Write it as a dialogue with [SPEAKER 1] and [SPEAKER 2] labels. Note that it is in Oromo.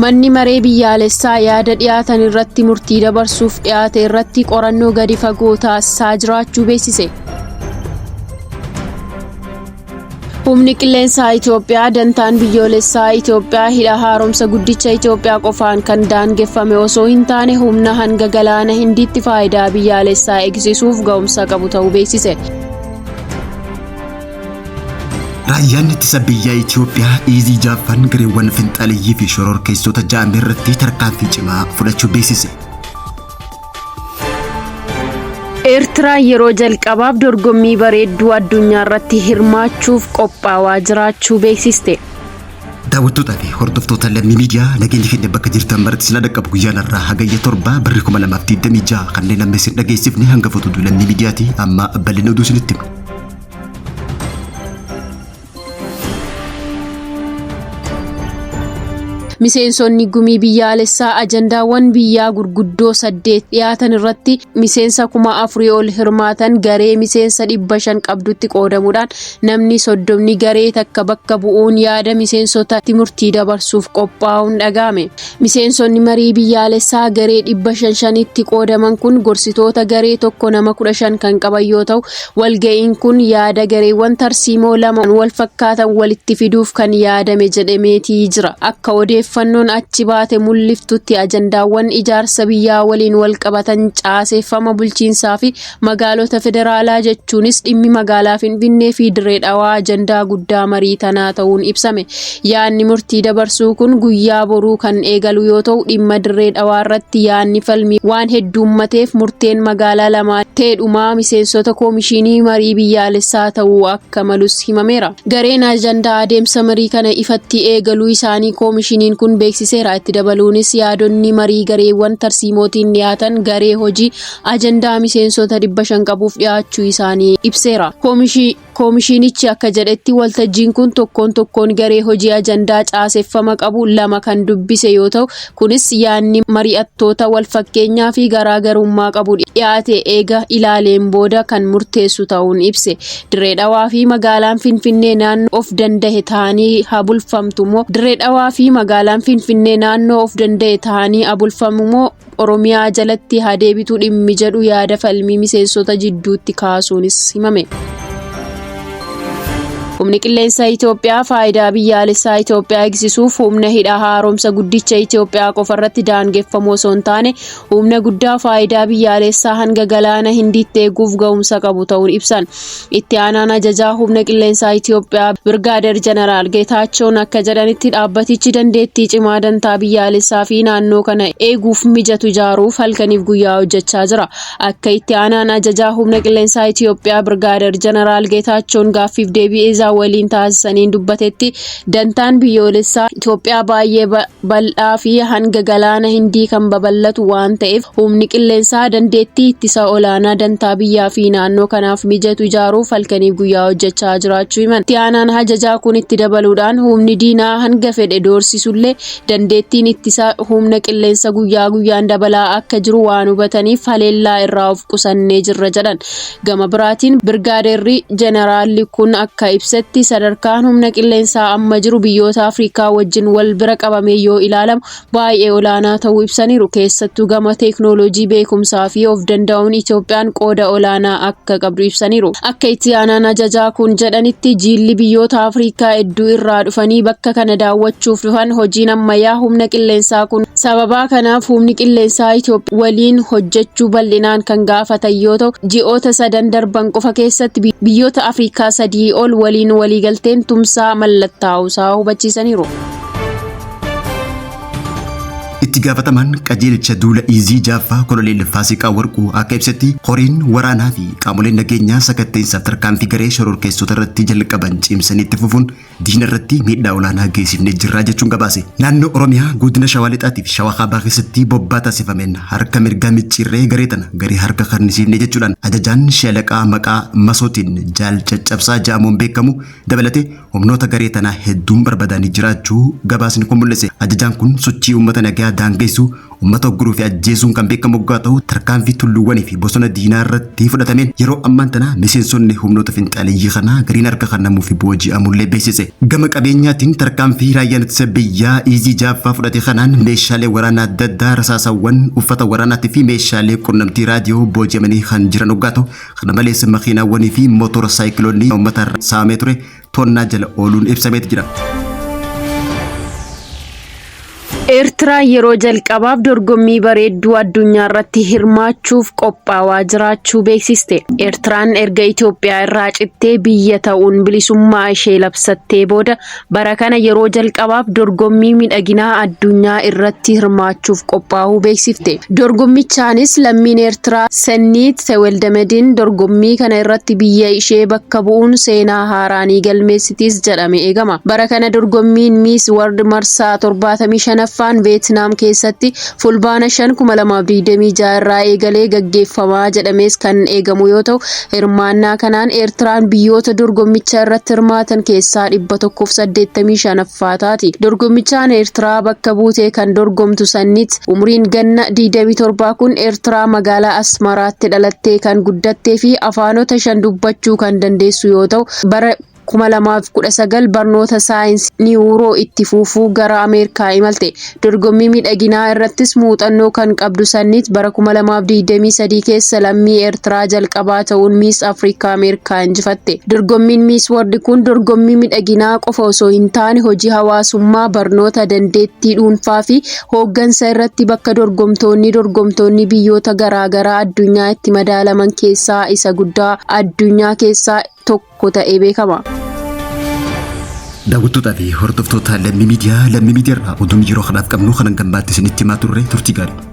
[SPEAKER 1] Manni Maree Biyyaalessaa yaada dhiyaatan irratti murtii dabarsuuf dhiyaate irratti qorannoo gadi fagoo taasisaa jiraachuu beeksise. Humni Qilleensaa Itoophiyaa dantaan biyyoolessaa Itoophiyaa hidha haaromsa guddicha Itoophiyaa qofaan kan daangeffame osoo hin taane humna hanga galaana Hindiitti faayidaa biyyaalessaa eegsisuuf ga'umsa qabu ta'uu beeksise.
[SPEAKER 2] Raayyaan ittisa biyyaa Itoophiyaa Iizii Jaaffaan gareewwan finxaaleyyii fi shororkeessitoota ja'ame irratti tarkaanfii cimaa fudhachuu beeksise.
[SPEAKER 1] Eertiraan yeroo jalqabaaf dorgommii bareedduu addunyaa irratti hirmaachuuf qophaawaa jiraachuu beeksiste.
[SPEAKER 2] Daawwattootaa fi hordoftoota Lammii Miidiyaa, nageenyi keenya bakka jirtan maratti isin dhaqqabu. Guyyaan har'aa Hagayya 7 barri 2026, kanneen amma isin dhageessifne hangafoota oduu Lammii Miidiyaati. Amma bal'ina oduu isinitti himna.
[SPEAKER 1] Miseensonni gumii biyyaalessaa ajandaawwan biyyaa gurguddoo 8 dhiyaatan irratti miseensa 4,000 ol hirmaatan garee miseensa 500 qabdutti qoodamuudhaan namni 30 garee takka bakka bu'uun yaada miseensotatti murtii dabarsuuf qophaa'uun dhaga'ame. Miseensonni marii biyyaalessaa garee 500tti qoodaman kun gorsitoota garee tokko nama 15 kan qaban yoo ta'u, walga'iin kun yaada gareewwan tarsiimoo lama wal fakkaatan walitti fiduuf kan yaadame jedhameetii jira. Akka odeeffannoon achi baate mul'iftutti, ajandaawwan ijaarsa biyyaa waliin wal qabatan, caaseeffama bulchiinsaa fi magaalota federaalaa, jechuunis dhimmi magaalaa Finfinnee fi Dirree Dhawaa ajandaa guddaa marii tanaa ta'uun ibsame. Yaadni murtii dabarsuu kun guyyaa boruu kan eegalu yoo ta'u, dhimma Dirree Dhawaa irratti yaadni falmii waan hedduummateef murteen magaalaa lamaan teedhumaa miseensota koomishinii marii biyyaalessaa ta'uu akka malus himameera. Gareen ajandaa adeemsa marii kana ifatti eegaluu isaanii koomishiniin kun beeksiseera. Itti dabaluunis, yaadonni marii gareewwan tarsiimootiin dhiyaatan garee hojii ajandaa miseensota 500 qabuuf dhiyaachuu isaanii ibseera. Koomishinichi akka jedhetti, waltajjiin kun tokkoon tokkoon garee hojii ajandaa caaseffama qabu lama kan dubbise yoo ta'u, kunis yaadni mari'attoota wal fakkeenyaa fi garaagarummaa qabu dhiyaate eega ilaaleen booda kan murteessu ta'uun ibse. Dirree Dhawaa fi magaalaan Finfinnee naannoo of danda'e ta'anii haa bulfamtu moo Dirree Dhawaa fi magaalaan Finfinnee naannoo of danda'e ta'anii haa bulfamu moo Oromiyaa jalatti haa deebitu dhimmi jedhu yaada falmii miseensota jidduutti kaasuunis himame. Humni Qilleensaa Itoophiyaa faayidaa biyyaalessaa Itoophiyaa eegsisuuf humna hidha haaromsa guddicha Itoophiyaa qofarratti daangeffamu osoo hin taane humna guddaa faayidaa biyyaalessaa hanga galaana Hindiitti eeguuf ga'umsa qabu ta'uun ibsan. Itti aanaan ajajaa humna qilleensaa Itoophiyaa Birgaadeer Jeneraal Geetaachoon akka jedhanitti, dhaabbatichi dandeettii cimaa dantaa biyyaalessaa fi naannoo kana eeguuf mijatu ijaaruuf halkaniif guyyaa hojjechaa jira. Akka itti aanaan ajajaa humna qilleensaa Itoophiyaa Birgaadeer Jeneraal Geetaachoon gaaffiif deebii Eezaa waliin taasisaniin dubbatetti, dantaan biyyoolessaa Itoophiyaa baay'ee bal'aa fi hanga galaana Hindii kan babal'atu waan ta'eef, humni qilleensaa dandeettii ittisa olaanaa dantaa biyyaa fi naannoo kanaaf mijatu ijaaruuf halkaniif guyyaa hojjechaa jiraachuu himan. Itti aanaan ajajaa kun itti dabaluudhaan, humni diinaa hanga fedhe doorsisullee dandeettiin ittisa humna qilleensa guyyaa guyyaan dabalaa akka jiru waan hubataniif haleellaa irraa of qusannee jirra jedhan. Gama biraatiin, Birgaadeerri Jeneraalli kun akka ibsetti, sadarkaan humna qilleensaa amma jiru biyyoota Afrikaa wajjin wal bira qabamee yoo ilaalamu baay'ee olaanaa ta'uu ibsaniiru. Keessattuu gama teeknooloojii, beekumsaa fi of danda'uun Itoophiyaan qooda olaanaa akka qabdu ibsaniiru. Akka itti aanaan ajajaa kun jedhanitti, jiilli biyyoota Afrikaa hedduu irraa dhufanii bakka kana daawwachuuf dhufan hojiin ammayyaa humna qilleensaa kun sababaa kanaaf humni qilleensaa Itoophiyaa waliin hojjechuu bal'inaan kan gaafatan yoo ta'u, ji'oota sadan darban qofa keessatti biyyoota Afrikaa 3 ol waliin waliigalteen tumsaa mallattaa'uusaa hubachiisaniiru.
[SPEAKER 2] Itti gaafatamaan qajeelcha duula Iizii Jaaffaa Koloneel Faasiqaa Warquu akka ibsetti, horiin waraanaa fi qaamoleen nageenyaa sakatta'insaaf tarkaanfii garee shororkeessota irratti jalqaban cimsanii itti fufuun diina irratti miidhaa olaanaa geessifnee jirraa jechuun gabaase. Naannoo Oromiyaa godina Shawaa Lixaatii fi Shawaa Kaabaa keessatti bobbaa taasifameen harka mirgaa micciirree garee tana garee harka karnisiifne jechuudhaan ajajaan shaalaqaa maqaa masootiin Jaal Caccabsaa ja'amuun beekamu dabalatee humnoota garee tanaa hedduun barbadaanii jiraachuu gabaasni kun mul'ise. Ajajaan kun sochii uummata nagaa daangeessuu, uummata hogguruu fi ajjeesuun kan beekamu waggaa ta'u, tarkaanfii tulluuwwanii fi bosona diinaa irratti fudhatameen yeroo ammaan tana miseensonni humnoota finxaaleeyyii kanaa gariin harka kennamuu fi booji'amullee beeksise. Gama qabeenyaatiin tarkaanfii raayyaan ittisa biyyaa Iizii jaaffaa fudhate kanaan meeshaalee waraanaa adda addaa, rasaasawwan, uffata waraanaatii fi meeshaalee qunnamtii raadiyoo booji'amanii kan jiran waggaa ta'u, kana malees makiinaawwanii fi mootora saayikiloonni uummata irraa saamee ture to'annaa jala ooluun ibsameeti jira.
[SPEAKER 1] Eertiraan yeroo jalqabaaf dorgommii bareedduu addunyaa irratti hirmaachuuf qophaawaa jiraachuu beeksiste. Eertiraan erga Itoophiyaa irraa cittee biyya ta'uun bilisummaa ishee labsattee booda bara kana yeroo jalqabaaf dorgommii miidhaginaa addunyaa irratti hirmaachuuf qophaa'uu beeksifte. Dorgommichaanis lammiin Eertiraa Senniit Teweldemedin dorgommii kana irratti biyya ishee bakka bu'uun seenaa haaraa ni galmeessitis jedhame eegama. Bara kana dorgommiin Miss World marsaa 75ffaan Veetinaam keessatti Fulbaana 5, 2026 irraa eegalee gaggeeffamaa jedhamees kan eegamu yoo ta'u, hirmaannaa kanaan Eertiraan biyyoota dorgommicha irratti hirmaatan keessaa 185ffaa taati. Dorgommichaan Eertiraa bakka buutee kan dorgomtu Sannit umriin ganna 27 kun Eertiraa magaalaa Asmaraatti dhalattee kan guddattee fi afaanota 5 dubbachuu kan dandeessu yoo ta'u, bara 2019 barnoota saayinsii niwuroo itti fufuu gara Ameerikaa imalte. Dorgommii miidhaginaa irrattis muuxannoo kan qabdu Sannit bara 2023 keessa lammii Eertiraa jalqabaa ta'uun Miss Afrikaa Ameerikaa injifatte. Dorgommiin Miss World kun dorgommii miidhaginaa qofa osoo hin taane hojii hawaasummaa, barnoota, dandeettii dhuunfaa fi hooggansa irratti bakka dorgomtoonni biyyoota garaagaraa addunyaa itti madaalaman keessaa isa guddaa addunyaa keessaa tokko ta'ee beekama.
[SPEAKER 2] Daawwattootaa fi hordoftoota Lammii Miidiyaa, Lammii Miidiyaa irraa oduun yeroo kanaaf qabnu kanan gammaatti isinitti himaa turre. Turtii gaarii.